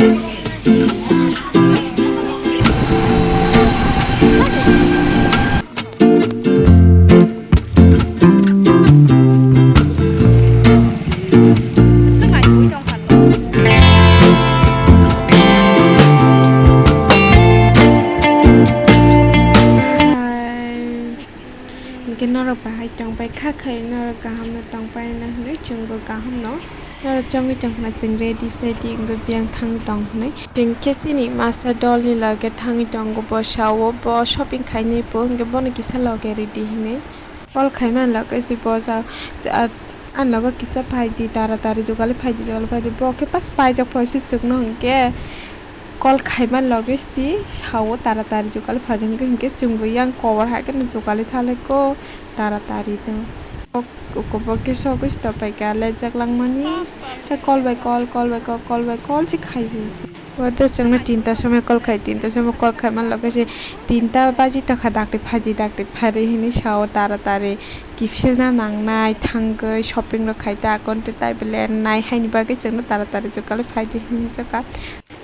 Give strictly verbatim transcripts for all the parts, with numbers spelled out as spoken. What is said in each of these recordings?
Hinkhe norok bahai tongpai kha khai, norok kaham no tongpai na hinwi chwngbo kaham no. Norok chongwi tongkhna chwng ready sedi wngwi biyang thangwi tong hinwi. Chwng khe chini masa dol ni loge thangwi tongo, bo sao bo shopping khainai bo, hinkhe bono kisa loge ridi hinwi. Call khaimani loge se bo sa, sa, ani loge kisa phaidi, taratari jogale phaidi, jogale phaidi. Bo khe pas paijak phaisi chwngno hinkhe. Call khaimani loge si sao taratari jogale phai hinkhe, hinkhe chwngbo yang kobor hai kheno jogale thalai ko taratari no. Kok-, kokbo khe sogwi stop pai kha lejak langmani. Tei call bai call, call bai call, call bai call se khaijak se. Bo to chwngno tinta somoi call khai, tinta somoi call khaimani loge se tinta baji tokha dakti phaidi, dakti phaidi hinwi sao taratari kiphilna nangnai thangwi shopping rok khai ta akon tei tai belai nai haini bagwi chwngno taratari jogale phaidi hinwi sakha.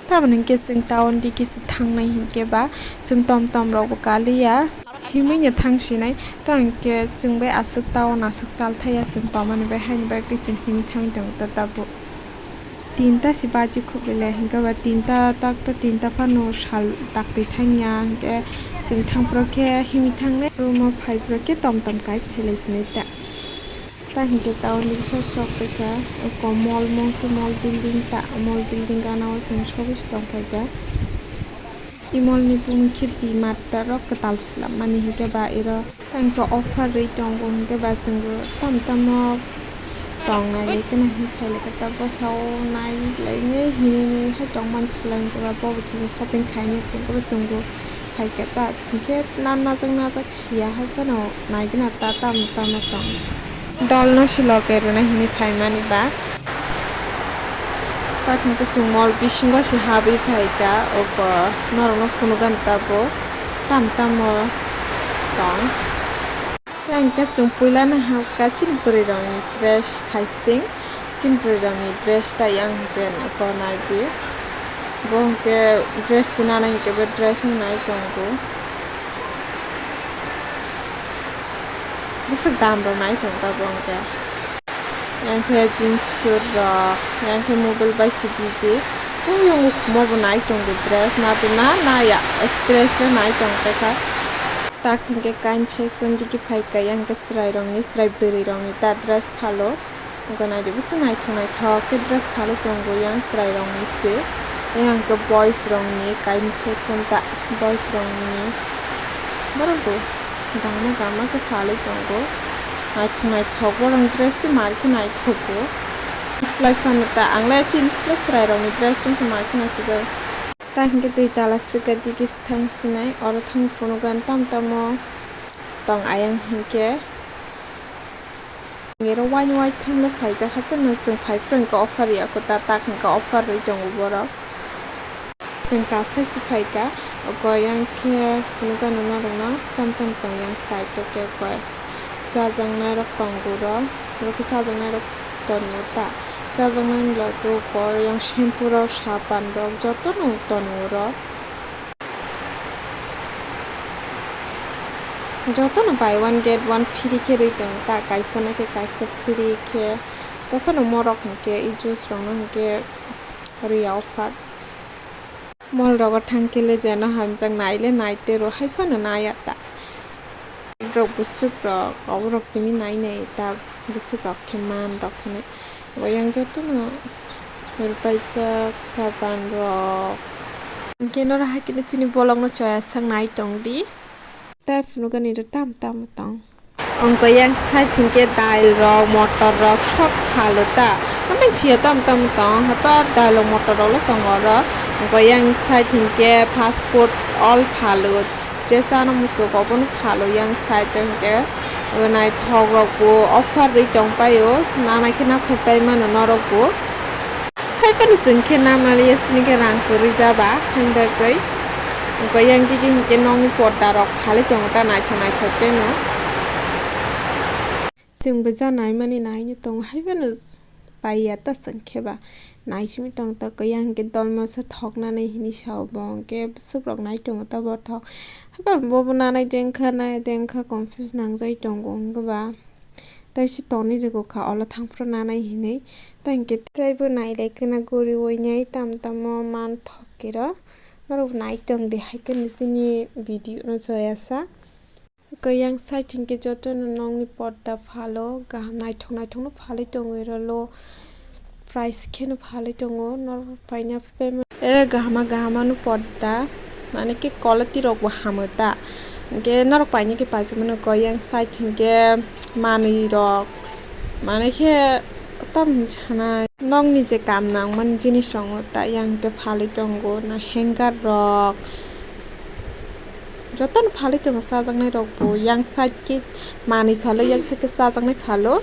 Tamoni hinkhe chwng town digi se thangnai hinkhe ba chwng tom tom rokbo kaliya himwi no thang sinai. Tamo hinkhe chwng bai aswk town aswk chalthaya chwng tongmani bai haini bagwi chwng himwi thangwi tongo ta tabuk. Tinta se baji khuk belai hinkhe ba tinta tak ta tinta phano sal tak twi thangya hinkhe chwng thangphuru khe himwi thangnai room o phaiphuru khe tom tom kai phailai sinai ta. Ta hinkhe ta o nini sok sok paikha, eko mall, mall khe mall building ta, mall building gana o chwng sogwi se tongpaikha. I mall ni bumung khe B Mart ta rok kwtal swlam mani hinkhe ba iro tang khe offer rwi tongo hinkhe ba chwngbo tamo tamo tongnai lai kheno hinwi phailai kha ta bwsao nai lai nai hinwi hai tongmani swlai hinkhe ba bobo kisa shopping khainai hinkhe bo chwngbo. Hai khe ta chwng khe na najak najak siya hai phano nai gana ta tamo tamo tong. Dol no si loge rwna hinwi phaimani ba. Ta hwnkhe chwng mall bisingo se habwi phai kha, oko norok no phunukgani tabuk tamo tamo tong. Tei hwnkhe chwng puila no habkha chini bwrwi rokni dress phaising. Chini bwrwi rokni dress ta yang hwnkhe naikolnai di. Bo hwnkhe dress se nana hwnkhe bo dress wng nai tongo. Bwswk dam rok nai tongkha bo hwnkhe. Yang khe jeans suit rok, yang khe mobile bai se busy. Tei yang ukhum o bo nai tongo dress, naduna naya dress le nai tongkha. Tak hwnkhe kain section digi phai kha, yang khe chwrai rokni, chwrai bwrwi rokni ta dress phalo. Wngkha naidi bwswk naithok naithok khe dress phalwi tongo yang chwrai rokni se. Yang khe boys rokni kaini section ta boys rokni borok bo gangma gangma khe phalwi tongo. Naithok naithok borokni dress se mar khe naithogo. Slai phano ta ang le chini slai chwrai rokni dress rok se mar khe naithokjak. Ta hinkhe twi tala swkha digi se thang sinai oro thang phunukgani tamo tamo tong ayang hinkhe. Oro waini waithangno phaijak, haphano chwng phaiphuru hinkhe offer ya kho ta, tak hinkhe offer rwi tongo borok. Chwng kasai se phaikha, oko yang khe phunukgano norokno tam tam tong yang side o khe koi chajaknairok tongo oro, oro khe chajaknairok tongo ta, chajaknaini loge oko yang shampoo rok, sapan rok jotono tongo oro. Jotono buy one get one free khe rwi tongo ta, kaisa na khe kaisa free khe. Tei phano morok hinkhe, i juice rokno hinkhe rwya offer. Mall rogo thang khe le jeno hamjak nai le nai tei rw hai phano nai ya ta. Rok bwswk rok, oborok simi nai nai ta, bwswk rok khe man rok hinwi. Bo yang jotono rwpaijak saban rok. Hinkhe noro hai khe chini bolong no choya sak nai tong di. Tei phunukgani ro tam tam tong. Wngkha yang side hinkhe dail rok, motor rok sok phalo ta. Omo chiya tam tam tong, hapa dail rok, motor rok le tongo oro. Wngkha yang side hinkhe fast foods all phalo. Je chana muchuk obono phalo yang side o hinkhe naithok rok bo offer rwi tongpaio, nana khe nathok pai mano norok bo. Hai phano chwng khe na maliya sini khe rang kwrwi jaba, hain bagwi. Wngkha yang digi hinkhe nokni porda rok phalwi tongo ta naithok naithok khe no. Chwng bo ja naimani naino tongo, hai phano paiya ta chwng khe ba. Naisimi tong ta kaya hwnkhe dolma se thoknani hinwi sao bo, hwnkhe bwswk rok nai tongo ta bothok. Haikhe bobo nanai de wngkha, nai de wngkha, confuse nangjai tongo wngkhe ba. Tai se tonwi rwgwkha olo thangphuru nanai hinwi. Tai hwnkhe teibo nailai khwna guriwi nai tam tamo manthok khe rw. Norok nai tong di hai kheno chini video no joya sa. Kayang side hinkhe jotono nokni porda phalo, kaham naithok naithokno phalwi tongo oro low price kheno phalwi tongo. Norok paina phaimani ere kahama kahama no porda, mane khe quality rok bo hamo ta. Hinkhe norok paina khe pai phaimano kayang side hinkhe manwi rok, mane khe tam hinwi sanai nokni je kam nangmani jinis rok ta yang hinkhe phalwi tongo, na hanger rok. Jotono phalwi tongo chajaknai rok bo, yang side khe manwi phalo, yang side khe chajaknai phalo,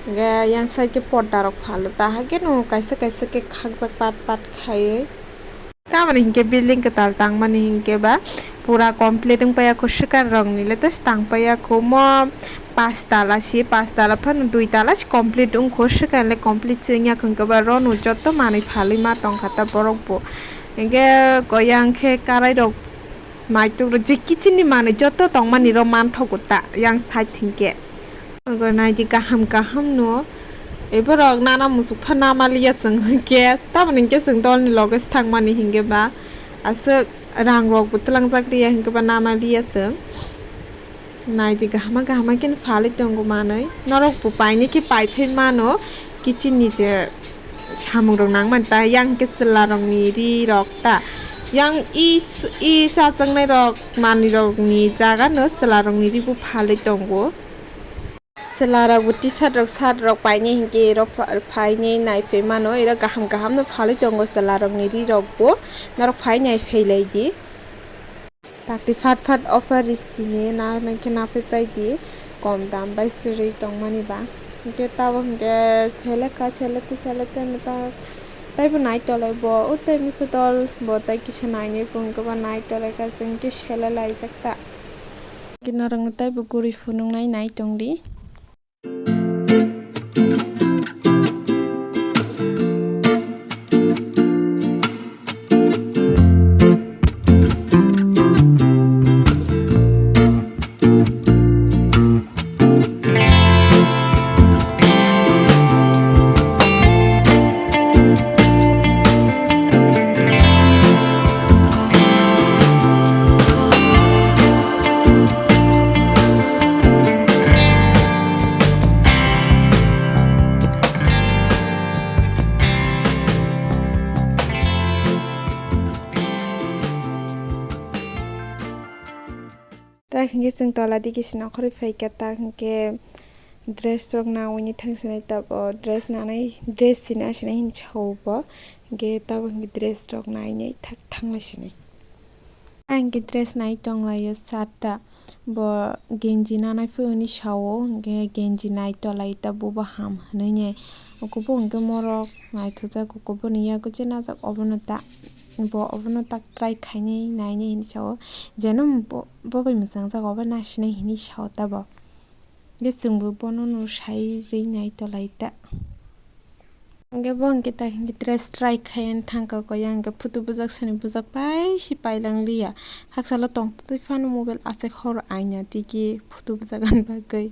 hwnkhe yang side khe porda rok phalo, ta hai kheno kaisa kaisa khe khakjak pat pat khaiwi. Tamoni hinkhe building kwtal tangmani hinkhe ba pura complete wngpaiya kho, swkang rok ni latest tangpaiya kho mo. Pash tala si, pash tala phano dui tala si complete wngkho, swkang le complete se wngya kho, hwnkhe ba rono joto manwi phalwi ma tongkha ta borok bo. Hwnkhe koi yang khe karai rok maituk rok je kitchen ni manwi joto tongmani rok manthogo ta yang side hinkhe. Ogo naidi kaham kaham no, eborok nana musuk pha nama liya chwng hinkhe, tamoni hinkhe chwng dolni loge se thangmani hinkhe ba aswk rang rok bo twlangjak liya hinkhe ba nama liya chwng. Naidi kahama kahama khe phalwi tongo manwi. Norok bo painai khe pai phai mano kitchen ni je samung rok nangmani ta, yang khe chwla rok ni ri rok ta. Yang i s-, i chajaknai rok manwi rok ni jaga no chwla rok ni ri bo phalwi tongo. Chwla rok bo t-shirt rok, shirt rok painai hinkhe ero pha-, phainai nai phai mano. Ero kaham kaham no phalwi tongo chwla rok ni ri rok bo. Norok phai nai phai lai di. Takti phat phat offer risini na nangkhe naphai pai di, kom dam bai sirwi tongmani ba. Hwnkhe tabok hwnkhe selekha, selete selete no ta taibo nai tolai bo, o tei musu dol bo tei kisa nainai bo hwnkhe ba nai tolai kha, chwng khe sele laijak ta. Hwnkhe norokno taibo guri phunuknai nai tong di. Tak hwnkhe chwng tola digi se nongkhorwi phaikha, tak hwnkhe dress rok naui ni thang sinai, tabuk dress nanai, dress sina sinai hinwi sao bo, hwnkhe tabuk hwnkhe dress rok nainai thang lai sinai. Ang hwnkhe dress nai tonglaio sat ta, bo genji nanai phuru hinwi sao, hwnkhe genji nai tolai ta, bo bo ham hinwi nai. Ukubo hwnkhe morok naithokjak, ukubo ni yago je najak obono ta, bo obono tak try khainai nainai hinwi sao, jeno bo, bo bai mwchangjago, obo nasinai hinwi sao ta bo. Hwnkhe chwngbo bono no sai rwi nai tolai ta. Hwnkhe bo hwnkhe ta hwnkhe dress try khai ani thangkha koi, ang hwnkhe photo bujak sani bujak pai si pailang liya. Hakchalo tongtwtwi phano mobile achai hor aina tigi photo bujak ani bagwi.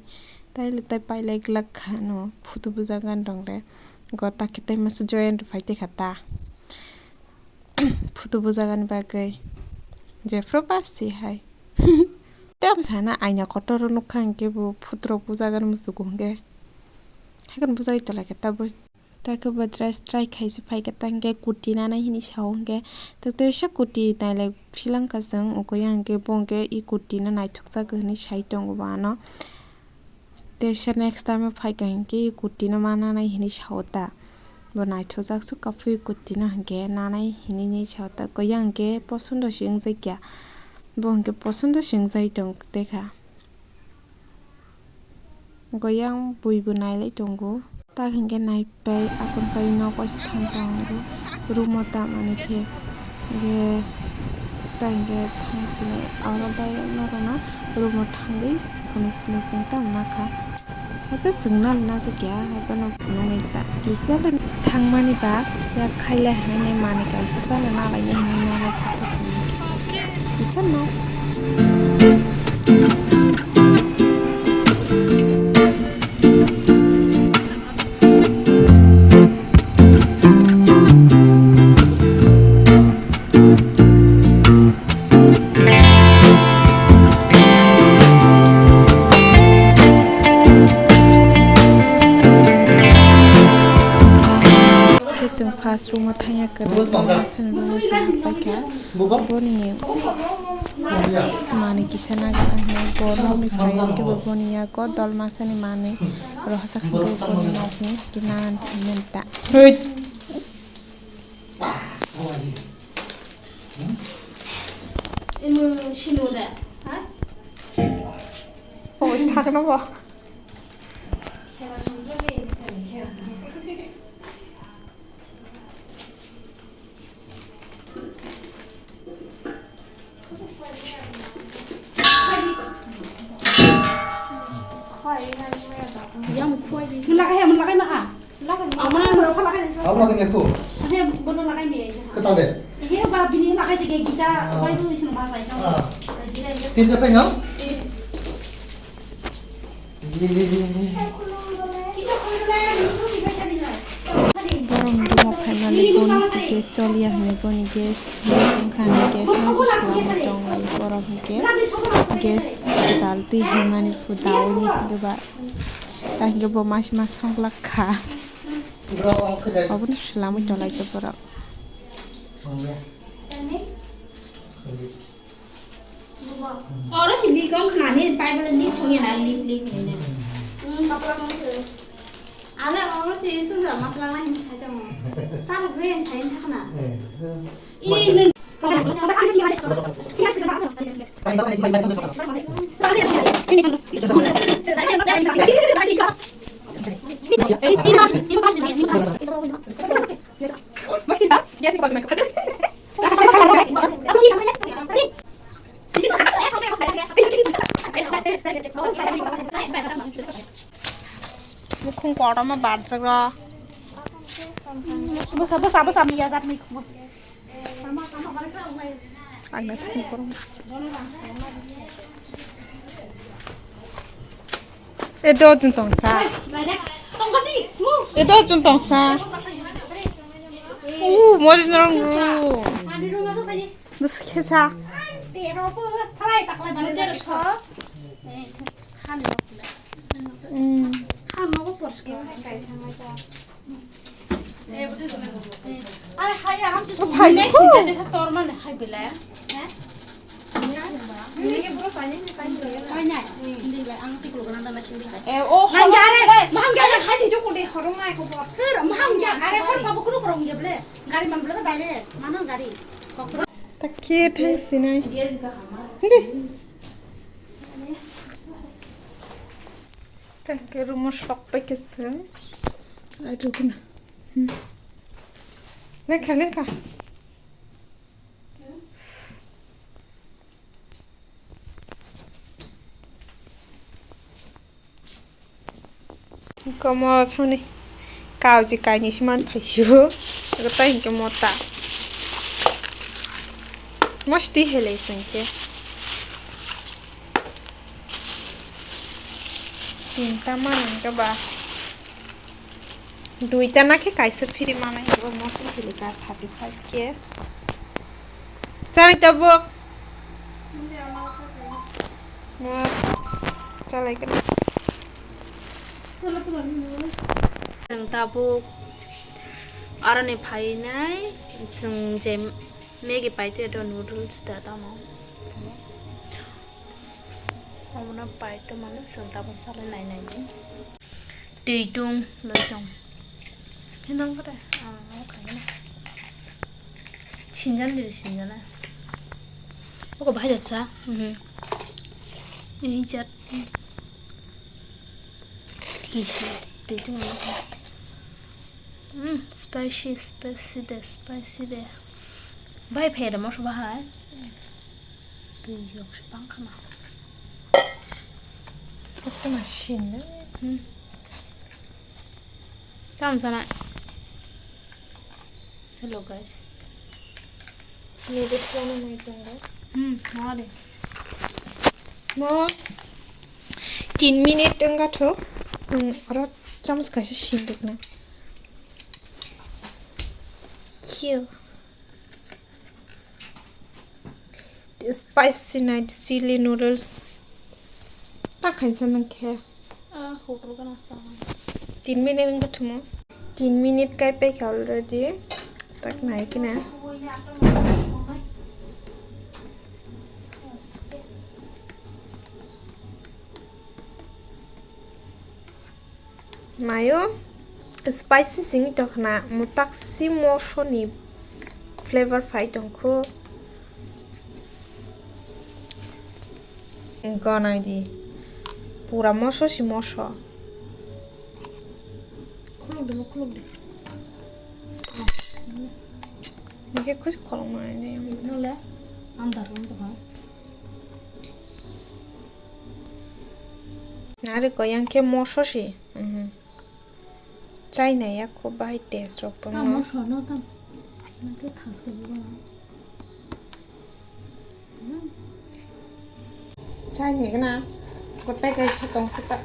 Taile tai pailai glak kha no photo bujak ani rong le. Go ta khe tai masa join rw phai tei kha ta. Photo bujak ani bagwi. Jephru bas si hai. Tei ang sana aina kotor o nukha hwnkhe bo photo rok bujak ani muchungo hwnkhe. Haikhe bujagwi tolai khe ta bo. Ta khe bo dress try khaisi phaikhe ta hwnkhe kurti nanai hinwi sao hwnkhe. Ta teisa kurti nailai philangkha chwng, ukui ang hwnkhe bo hwnkhe i kurti no naithokjak hinwi sai tongo bo ano. Teisa next time o phaikha hwnkhe i kurti no ma nanai hinwi sao ta. Bo naithokjak swk kaphwi kurti no hwnkhe nanai hinwi sao ta. Koi ang hwnkhe posondo se wngjakya. Bo hwnkhe posondo se wngjai tong tei kha. Goyang bui bo nailai tongo. Tak hwnkhe naipai akon pai nogo se thangsa wngo. Room o ta mani khe hwnkhe ta hwnkhe thang sini aro direct norokno room o thangwi phunuk sini chwng tamo nakha. Abo chwngno najakya, abono phunuknai ta. Kisa thangmani ba yak khailai hinwi manwi kaisa phano nalainai hinwi nalai kha ta chwngno. Kisa no. Khe chwng first room o thangya kwrwi, tongma sani room o se haphaikha. Boni manwi kisa nagwi ang hinwi bo nokni phaiyung khe bo boni yago dolma sani manwi rohorsa khe bo boni nokni khe nana thangmani ta. Oi, sakno bo. Melakai ya, melakai maha. Ama yang berapa lakai ni? Aku lakai ni aku. Ada yang bono lakai ni. Ketawa deh. Ini apa bini lakai sih kayak kita. Ah. Apa itu isin bahasa itu? Ah. Tinta pegang. Borok ni room o phaimani boni se gas choliya hinwi boni gas wngkha hinwi gas no se swlamwi tongo borok hinkhe gas kwtal twi hinmani phu daui ni hinkhe ba ta hinkhe bo mas mas songla kha obono swlamwi tonglaikha borok. Oro si leak wng khna ni, pipe o leak song ya na, leak, leak ni na. Hmm, kapla mo se. Ale oro si sung ra ma plang na hin sai tong. Sa rok je sai thak na. Eh, eh. I nun. Mukhung kotorma barjak rw. Bwsa, bwsa, bwsa, miya jat ni khungo. Ang na thani kormo. E do chwng tong sa. E do chwng tong sa. U, mori norong u. Bwswk khe sa. Mm. Are hai, ang se song. Hai. Nai sida de sa tor mane hai belai. Hai nai. Hindi belai, ang ti kulo gana dana sindi hai. Eh, oh, mahang ya, are, mahang ya, hai di joko de horong nai ko. Her, mahang ya, are, hor babu kulo korong ya bele. Gari man bele direct, mano gari. Takhe thang sinai. Hindi. Tangke room o sok pai khe se. Ai, rukna. Hmm. Lekha, lekha. Komo sani kauji kaini siman phaisu. Ego tai hinkhe mota. Mosti hele singke. Tinta manang ke ba. Duita na khe kaisa free manai hinkhe bo mosti hele ka thirty five ke. Chari tabuk. Mo chalai kena. Chwng tabuk aroni phainai chwng je Maggi paitwi do noodles da tamo. Omono paitwi mano chwng tabuk salai nainai di. Twi tung loi tong. Hinang kore, ah, omo khaina. Sinjal di sinjala. Oko bahai jatsa. Mhm. Ini jat. Kisi. Twi tung loi tong. Hmm, spicy, spicy de, spicy de. Bai phe da moso bahai. Twi yok si pang khama. Koktma sin na? Hmm. Tamo sana. Hello guys. Noodles rano nai tongo. Hmm, mare. Mo tin minute wngkha tho. Ang oro chamos kaisa sinduk na. Kyo. Spicy night chili noodles. Ta khainsa nang khe. Ah, hotel kana sa. Tin minute wngkha thumo. Tin minute kai paikha already. Tak nai kina. Mayo spicy sini tokna mutak si moso ni flavor phai tongkhu. Ganai di. Pura moso si moso. Khuluk de, khuluk de. Nike kuch kolong manai de. Nole andar rom to ha. Nari ko yang ke moso si. Mhm. Chai nai ya kho bahai taste rok tamo tongno. Sono tam. Nang khe thas khe bugo na. Chai nai gana. Kotai kai se tong khe ta.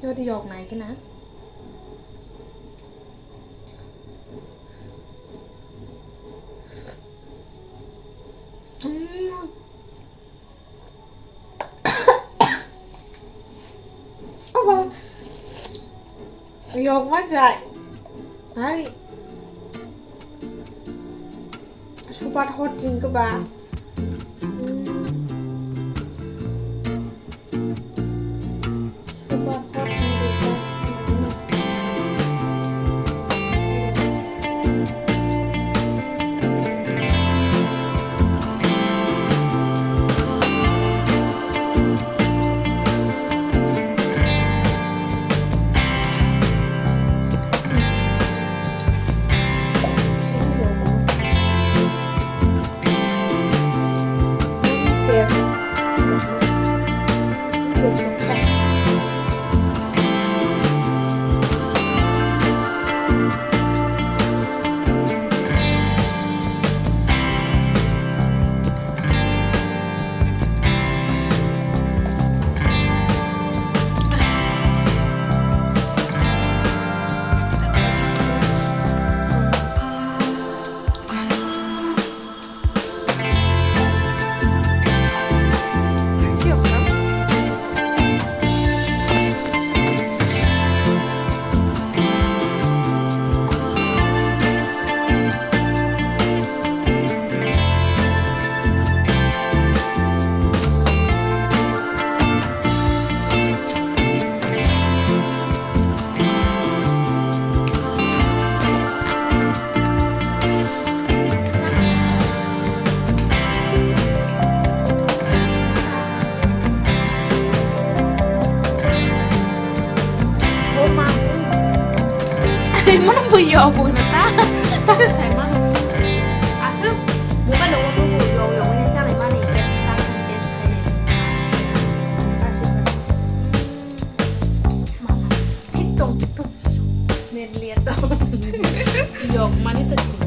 Yot yok nai khe na. Aba. Yok ma jai. Hai. Super hot jing khe ba. Mana buyo buyo ta ta ke sai ma. Asuk mobile lo buyo yo yo ne chale mani ke ta ke sai. Mana tik tong tik tong. Net liya to. Yok mani to.